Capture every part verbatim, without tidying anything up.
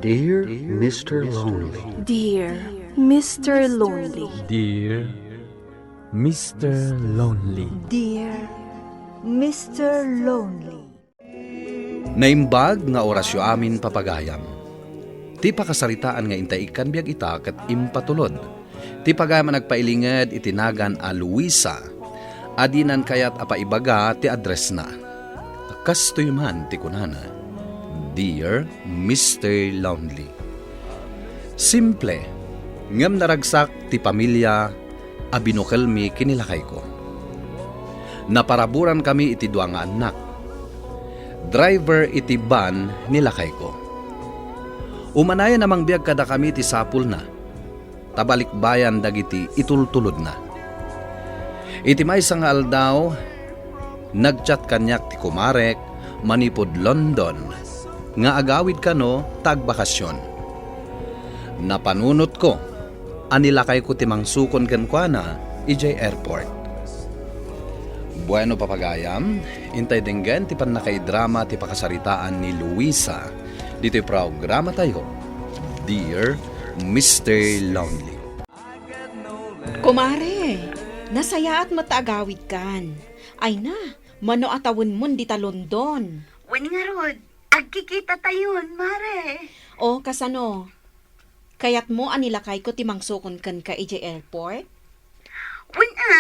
Dear Mister Lonely. Dear Mister Lonely. Dear Mister Lonely. Dear Mister Lonely. Naimbag nga orasyo amin, papagayam. Ti pakasaritaan nga intay ikkan biag ita ket impatulod. Ti pagayam a nagpailinged iti nagan a Luisa, a dinan kayat a paibaga ti addressna. Kastoy man ti kunana, "Dear Mister Lonely." Simple, ngem naragsak ti pamilia a binukelmi ken ni lakayko. Naparaburankami iti dua nga annak. Driver iti van ni lakayko. Umanayen a mangbiag kadakami ti sapulna, ta balikbayan dagiti itultulodna. Iti maysa nga aldaw, nag-chat kaniak ti kumarek manipud London nga agawid kano ta agbakasyon. Napanunotko a nilakayko ti mangsukon kenkuana idiay airport. Bueno, papagayam, intay denggen ti pannakaidrama ti pakasaritaan ni Luisa ditoy programatayo, Dear Mister Lonely. Kumare, nasayaat met ta agawidkan. Ay na, mano a tawenmon dita London? Wen ngarud, agkikitatayon, mare. O, kasano? Kayatmo a nilakayko ti mangsukon kenka idiay airport? Wen a,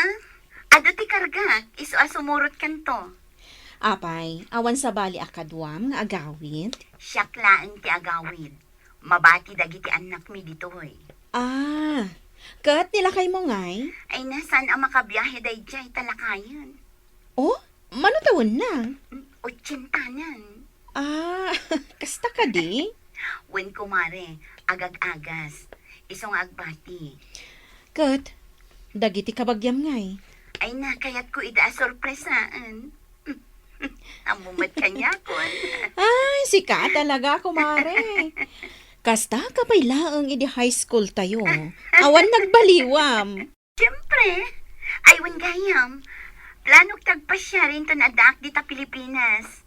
adu ti kargak, isu a sumurot kanto. Apay, awan sabali a kaduam nga agawid? Siak laeng ti agawid. Mabati dagiti annakmi ditoy. Ah, ket nilakaymo ngay? Ay na, saan a makabiahe daydiay ta lakayen. Oh, mano tawenna? Otsentanan. Ah, kasta kadi? Wen, kumare, agag-agas. Isu nga agbati. Ket, dagiti kabagiam ngay? Ay na, kayatko ida a sorpresaen. Ammom met kaniakon. Ay, sika talaga, kumare. Kasta ka pay laeng idi high school tayo. Awan nagbaliwam. Siyempre. Ay, wen gayam. Planok ti agpasiar inton addaak dita Pilipinas.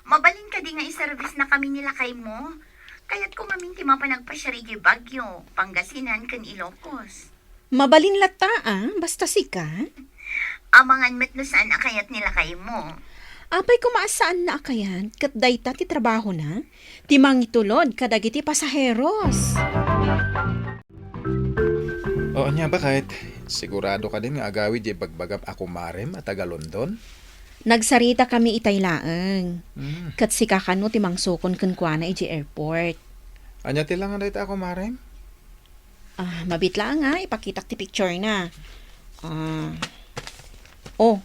Mabalin kadi nga iservisnakami ni lakaymo? Kayatko ngamin ti mapan agpasiar idiay Baguio, Pangasinan, ken Ilocos. Mabalin latta, a, basta sika. Amangan met no saan a kayat ni lakaymo. Apay koma a saanna a kayat, ket dayta ti trabahona, ti mangitulod kadagiti pasaheros. O, ania, baket? Sigurado kadin nga agawid diay ibagbagam a kumarem a taga London? Nagsaritakami itay laeng. Mm. Ket sika kano ti mangsukon kenkuana idiay airport. Ania ti langan dayta a kumarem? Ah, mabiit laeng a, ipakitak ti picture na. Ah. Oh.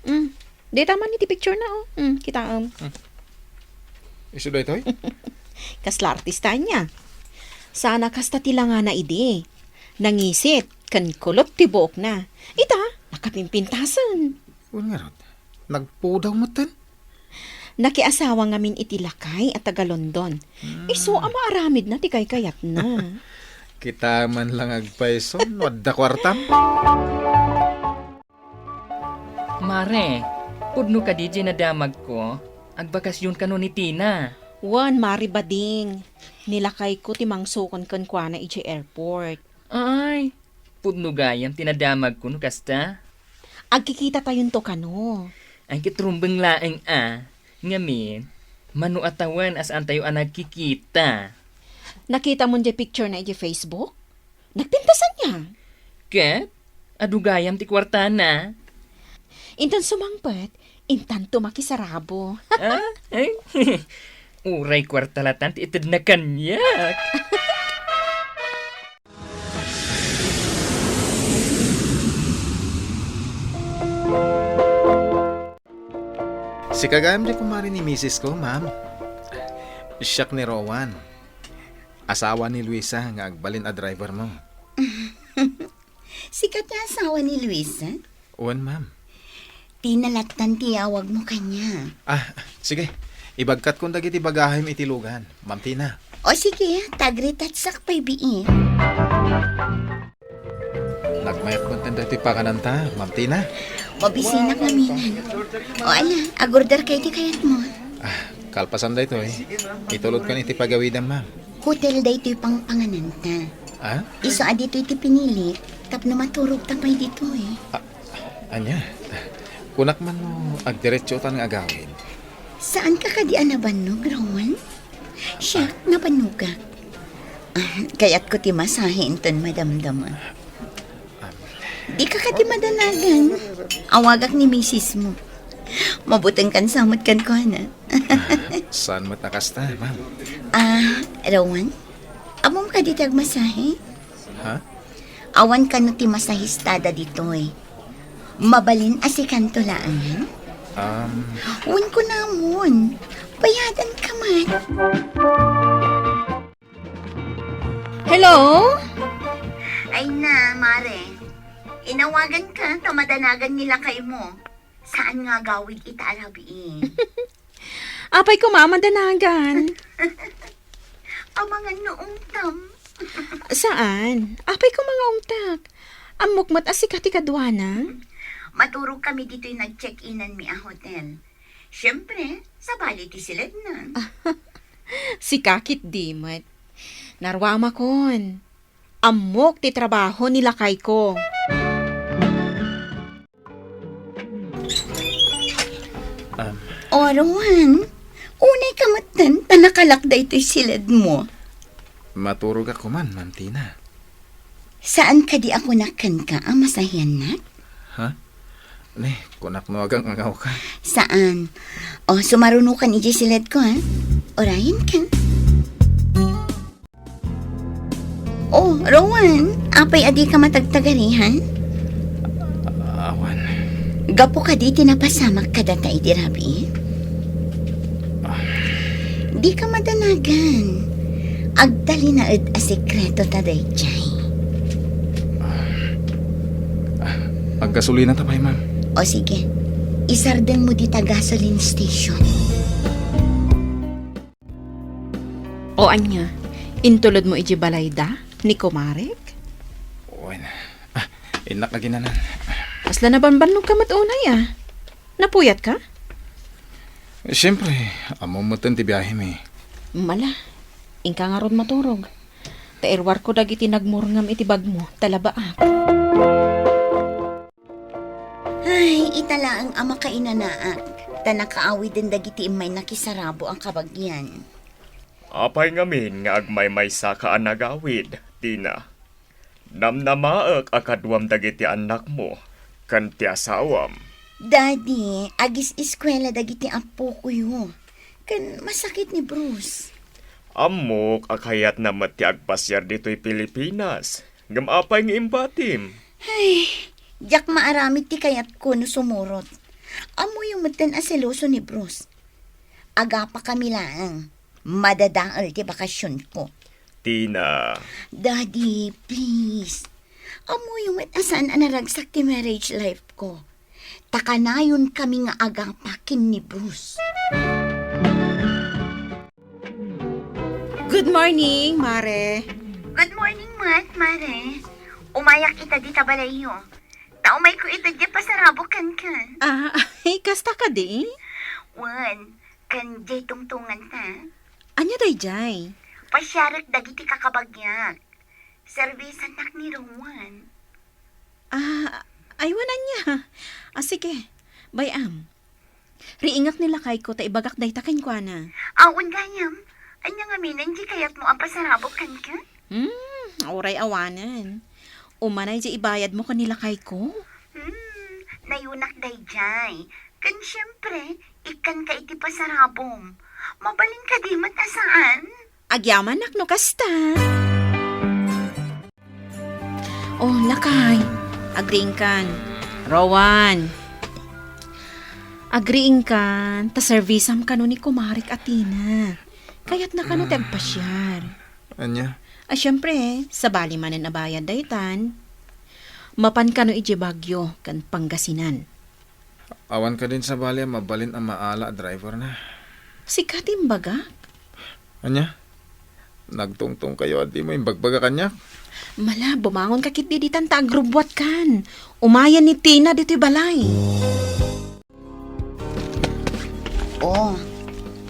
Mm. Dayta man iti picture na, oh. Mm, kitaem. Hmm. Isu daytoy? Kasla artista ania. Saan a kasta ti langana idi. Nangisit, ken kulot ti buokna. Ita, nakapimpintasen. Wen ngarud, nagpudaw metten? Nakiasawa ngamin iti lakay a taga London. Hmm. Isu a maaramidna ti kaykayatna. Kita man lang agpayso, no adda kuartam. Mare, pudno kadi diay nadamagko? Agbakasyon kano ni Tina? Wen, Mare Bading. Nilakayko ti mangsukon kenkuana idiay airport. Ay, pudno gayam ti nadamagko no kasta. Agkikitatayonto kano. Ay, ket rumbeng laeng a. Ngamin, mano a tawen a saantayo a nagkikita? Nakitamon diay picture na idiay Facebook? Nagpintas ania? Ket, adu gayam ti kuartana. Inton sumangpet, intanto makisarabo. Ah? Ay? Uray kuarta latan ti itedna kaniak. Sika gayam diay kumare ni misis ko, ma'am. Siak ni Rowan. Asawa ni Luisa nga agbalin a driver mo. Sika ti asawa ni Luisa? Wen, ma'am. Tina lattan ti awagmo kaniak. Ah, sige. Ibagkatkon dagiti bagahem iti lugan, Ma'am Tina. O sige, ta agreetatsak pay biit. Nagmayat metten daytoy pakananta, Ma'am Tina. Mabisinak ngamin. O ala, agorder kay ti kayatmo. Ah, kalpasan daytoy. Itulodkan iti pagawidam, ma'am. Hotel daytoy pangpangananta. Ah? Isu a ditoy ti pinili, tapno maturogta pay ditoy. Ah, ania? Kunak man no agdiretsotan nga agawid. Saanka kadi a nabannog, Rowan? Siak, nabannogak. Ah, kayatko ti masahe inton madamdama. Dika kadi madanagan. Awagak ni misis mo. Mabutengkansa met kenkuana. Saan met a kasta, ma'am? Ah, Rowan? Ammom kadi ti agmasahe? Ha? Awan kano ti masahistada ditoy. Mabalin a sikanto laengen? Um, Wen kunamon. Bayadanka man. Hello? Ay na, Mare. Inawaganka ta madanagan ni lakay mo. Saan nga agawid ita a rabii? Apay koma a madanagan? Amangan no ungtam. Saan? Apay koma nga ungtak? Ammok met a sika ti kaduana? Maturog kami ditoy nag-check-inan mi a hotel. Siyempre, sabali ti siledna. Sika ketdi met. Naruamakon. Ammok ti trabaho ni lakayko. Um, O, Rowan, unay ka metten ta nakalak daytoy siledmo. Maturogak koman, Ma'am Tina. Saan kadi a kunak kenka a masahiannak? Ha? Ne, kunak no agang-angawka. Saan? O, sumarunokan idiay siledko, ha? Urayenka. O, Rowan, apay a dika matagtagarihan? Awan. Gapu kadi ti napasamak kadata idi rabii? Ah. Dika madanagan. Agtalinaed a sekreto ta daydiay. Ah, aggasolina ta pay, ma'am. O sige, isardengmo dita gasoline station. O ania, intulodmo idiay balayda ni kumarek? Wen. Ah, innak aginanan. Kasla nabanbannogka met unay a. Napuyatka? Siyempre, ammom metten ti biahemi. Mala, inka ngarud maturog. Ta iruarko dagiti nagmurngam iti bagmo, ta labaak. Ay, ita laeng a makainanaak, ta nakaawiden dagiti immay nakisarabo a kabagian. Apay ngamin nga agmaymaysaka a nagawid, Tina? Namnamaek a kaduam dagiti annakmo ken ti asawam. Daddy, agis-eskuela dagiti appokoyo, ken masakit ni Bruce. Ammok a kayatna met ti agpasiar ditoy Pilipinas. Ngem apay nga imbatim? Ay, diak maaramid ti kayatko no sumurot. Ammoyo metten a seloso ni Bruce. Agapakami laeng. Madadael ti bakasionko. Tina. Daddy, please. Ammoyo met a saan a naragsak ti marriage life ko. Ta kanayon kami nga agapa ken ni Bruce. Good morning, Mare. Good morning met, Mare. Umayak ita dita balayyo. Ta umayko ita diay pasarabo kenka. Ah, ay, kasta kadi? Wen, ken diay tungtunganta. Ania daydiay? Pasiarek dagiti kakabagiak. Servisannak ni Rowan. Ah, ay, wen ania. Ah, sige. Bay-am. Riingak ni lakayko ta ibagak dayta kenkuana. Awan gayam. Ania ngamin ti kayatmo a pasarabo kenka? Hmm, uray awanen. Umanay ti ibayadmo ken ni lakayko? Hmm, nayunak daydiay. Ken siyempre, ikkanka iti pasarabom. Mabalin kadi met a saan? Agyamanak no kasta. Oh, lakay. Agriingkan. Rowan. Agriingkan, ta servisam kano ni kumarek a Tina. Kayatna kano ti agpasiar. Ania? Ah, siyempre, sabali manen a bayad daytan. Mapan kano idiay Baguio ken Pangasinan. Awan kadin sabali a mabalin a maala a driver na. Sika ti imbagak? Ania? Nagtungtong kayo a dimo imbagbaga kaniak? Mala, bumangon ka ketdi ditan ta agrubbuat kan. Umayen ni Tina ditoy balay. Oh,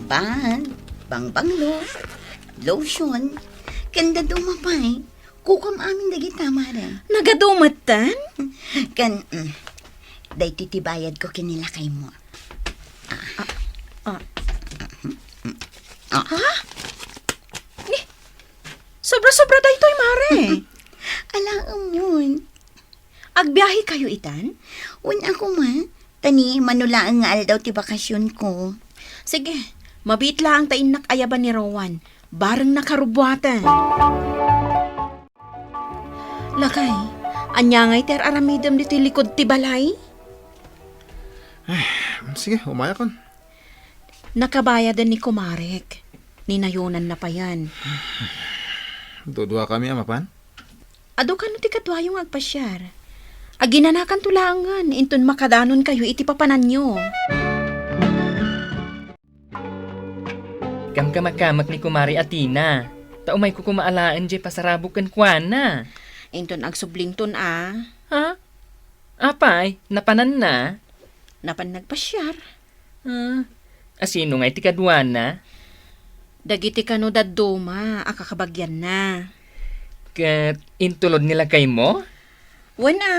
ban, bangbanglo. lotion, ken dadduma pay. Kukuam amin dagita, Mare. Nagadu metten? Ken, mm, daytoy ti bayadko ken ni lakaymo. Ah. Ah. Ah. Ha? Ni, sobra-sobra daytoy, Mare. Ala, umon. Agbiahekayo itan? Wen a koma, ta ni mano laeng nga aldaw ti bakasionko. Sige, mabiit laeng ta innak ayaban ni Rowan. Bareng nakarubbuatan. Lakay, ania ngay ti ar-aramidem ditoy likud ti balay? Ay, sige, umayakon. Nakabayaden ni kumarek. Ninayonanna payen. Dudua kami a mapan? Adu kano ti kaduayo nga agpasiar? Aginanakanto laengen inton makadanonkayo iti papananyo. Kamkamakamek ni Kumare a Tina, ta umayko koma alaen diay pasarabok kenkuana. Inton agsublington a. Ha? Apay, napananna? Napan nagpasiar. Ah, asino ngay ti kaduana? Dagiti kano dadduma a kakabagianna. Ket intulod ni lakaymo? Wen a.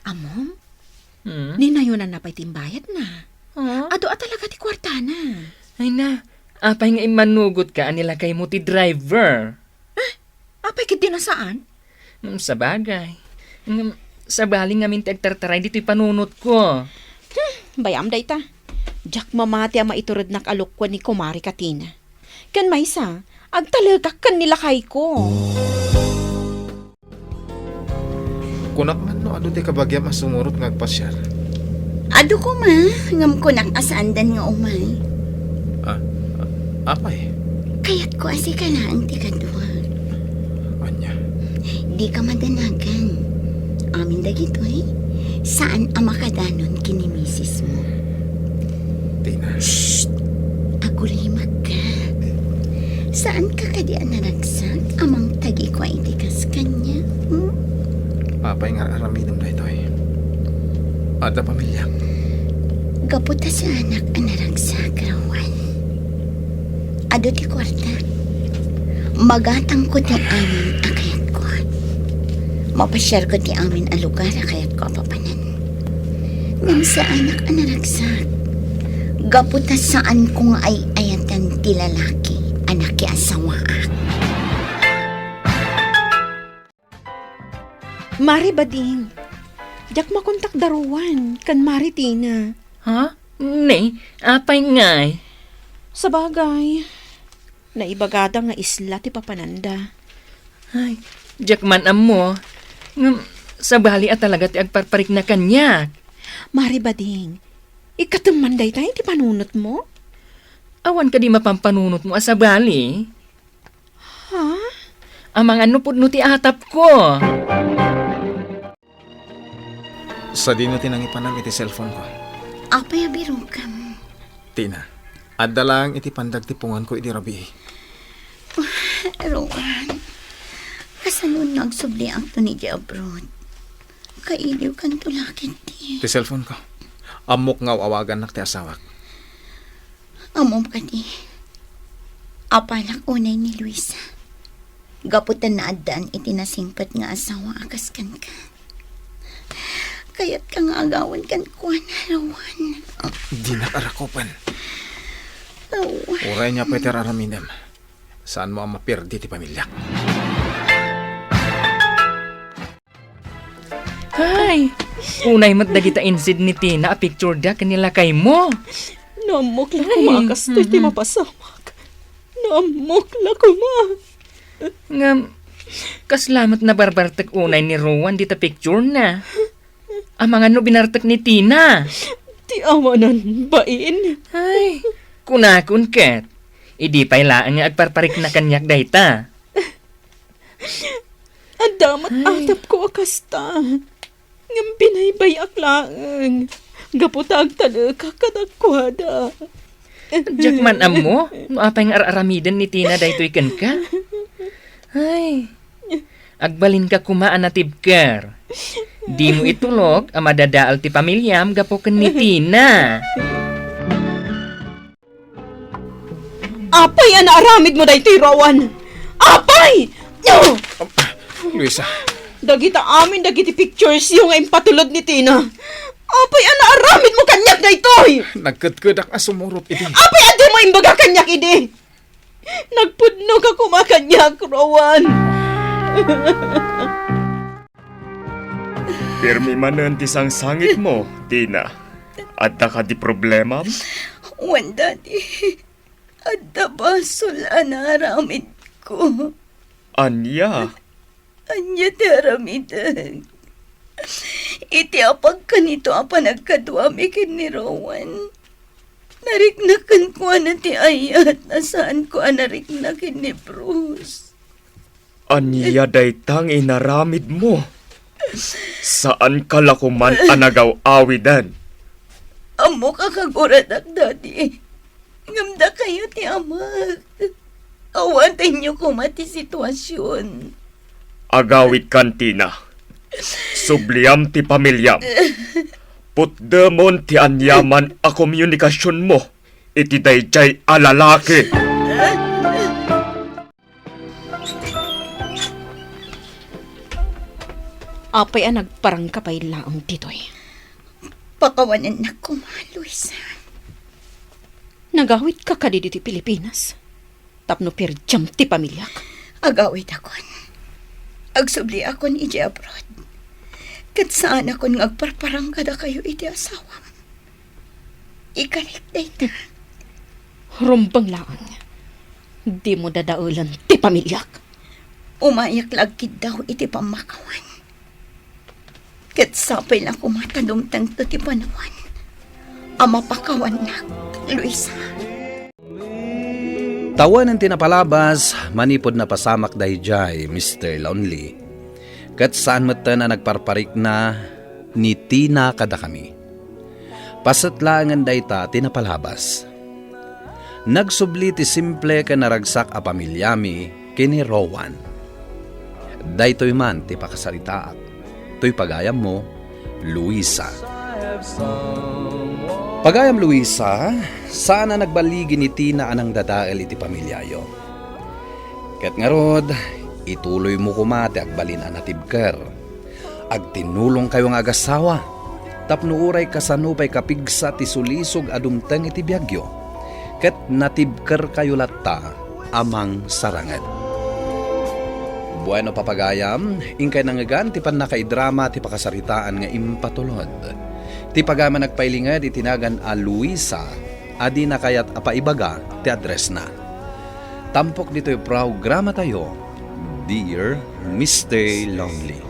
Ammom? Hmm? Ninayonanna pay ti imbayadna. Ah? Adu a talaga ti kuartana. Ay na, apay nga immanugotka a ni lakaymo ti driver? Eh, apay ketdi a saan? Hmm, sabagay. Ngem, sabali ngamin ti agtartaray ditoy panunotko. Hmm, bayam dayta. Diak mamati a maiturednak a lukuen ni Kumare Katina. Ken maysa, agtalekak ken ni lakayko. Kunak man no adu ti kabagiam a sumurot nga agpasiar. Adu koma, ngem kunak a saandan nga umay. Ah, ah, apay? Kayatko a sika laeng ti kadua. Ania? Dika madanagan. Amin dagitoy, saan a makadanon ken ni misismo. Tina. Shh! Agulimakka. Saanka kadi a naragsak a mangtagikua iti kas kaniak, hmm? Apay nga ar-aramidem daytoy? Adda pamiliak. Gapu ta saanak a naragsak, Rowan. Adu ti kuarta. Magatangko ti amin a kayatko. Mapasiarko ti amin a lugar a kayatko a papanan. Ngem saanak a naragsak. Gapu ta saanko nga ay-ayatan ti lalaki a nakiasawaak. Mare Bading, diak makontak da Rowan ken Mare Tina. Ha? Ne, apay ngay? Sabagay, naibagada nga isla ti papananda. Ay, diak man ammo. Ngem, sabali a talaga ti agparparikna kaniak. Mare Bading, ikkatem man dayta iti panunotmo? Awan kadi mapampanunotmo a sabali? Ha? Amangan no pudno ti atapko. Sadino ti nangipanam iti cellphone-ko? Apay a birokam? Tina, adda laeng iti pandagtiponganko idi rabii. Rowan, kasano nga agsubliakto idiay abroad? Kailiwkanto la ketdi. Ti cellphone-ko. Ammok nga aw-awagannak ti asawak. Ammom kadi, apalak unay ni Luisa. Gapu ta naaddaan iti nasingpet nga asawa a kas kenka. Kayatka nga agawen kenkuana, Rowan. Dinak arakupen. Rowan. Uray ania pay ti ar-aramidem, saanmo a maperdi ti pamiliak. Ay, unay met dagita insid ni Tina a picture da ken ni lakaymo. Naammok la koma a kastoy ti mapasamak. Naammok la koma. Ngem, kasla met nabarbartek unay ni Rowan dita picture na. Amangan no binartek ni Tina. Ti awanan bain. Ay, kunakon ket, idi pay laeng nga agparparikna kaniak dayta. Adda met atapko a kasta. Ngem binaybay-ak laeng. Gapu ta agtalekak kadakuada. Diak man ammo no apay nga ar-aramiden ni Tina daytoy kenka. Ay, agbalinka koma a natibker. Dimo itulok a madadael ti pamiliam gapu ken ni Tina. Apay a naaramidmo daytoy, Rowan? Apay! No! Luisa. Dagita amin dagiti picturesyo nga impatulod ni Tina. Apay a naaramidmo kaniak daytoy? Nagkedkedak a sumurot idi. Apay a dimo imbaga kaniak idi? Nagpudno ka koma kaniak, Rowan. Pirmi manen ti sangsangitmo, Tina. Adda kadi problemam? Wen, Daddy. Adda basol a naaramidko. Ania? Ania ti aramidek? Iti apagkanito a panagkaduami ken ni Rowan, nariknak kenkuana ti ayat a saanko a narikna ken ni Bruce. Ania dayta nga inaramidmo? Saanka la koman a nagaw-awiden. Ammok a kaguradak, Daddy. Ngem dakayo ti amak. Awatenyo koma ti situasion. Agawidkan, Tina. Subliam ti pamiliam. Putdemon ti aniaman a komunikasionmo iti daydiay a lalaki. Apay a nagparangka pay laeng ditoy? Pakawanennak koma, Luisa. Nagawidka kadi ditoy Pilipinas tapno pirdiam ti pamiliak? Agawidakon. Agsubliakon idiay abroad. Ket saanakon nga agparparang kadakayo iti asawam. Ikalik dayta. Rumbeng laeng. Dimo dadaelen ti pamiliak. Umayak la agkiddaw iti pammakawan. Ket sapay la koma ta dumtengto ti panawen a mapakawannak, Luisa. Tawanen ti napalabas manipud napasamak daydiay Mister Lonely. Ket saan metten a nagparparikna ni Tina kadakami. Paset laengen dayta ti napalabas. Nagsubli ti simple ken naragsak a pamiliami ken ni Rowan. Daytoy man ti pakasaritaak. Toy pagayammo, Luisa. Pagayam Luisa, saan a nagballigi ni Tina a nangdadael iti pamiliayo. Ket ngarud, ituloymo koma ti agbalin a natibker. Agtinnulongkayo nga agasawa, tapno uray kasano pay kapigsa ti sulisog a dumteng iti biagyo, ket natibkerkayo latta a mangsaranged. Bueno, papagayam, inkay nangngegan ti pannakaidrama ti pakasaritaan nga impatulod. Ti pagayam a nagpailinged iti nagan a Luisa a di na kayat a paibaga ti addressna. Tampok ditoy programatayo, Dear Mister Lonely.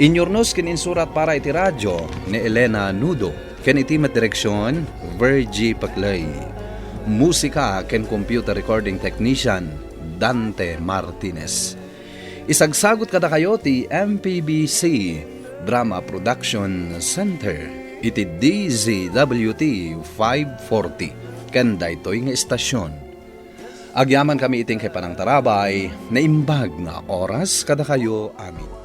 Inyurnos ken insurat para iti radio ni Elena Nudo, ken iti met direksion, Virgie Paclay. Musika ken computer recording technician, Dante Martinez. Isagsagut kadakayo ti M P B C Drama Production Center iti D Z W T five forty ken daytoy nga istasyon. Agyamankami iti inkay panangtarabay, naimbag nga oras kadakayo amin.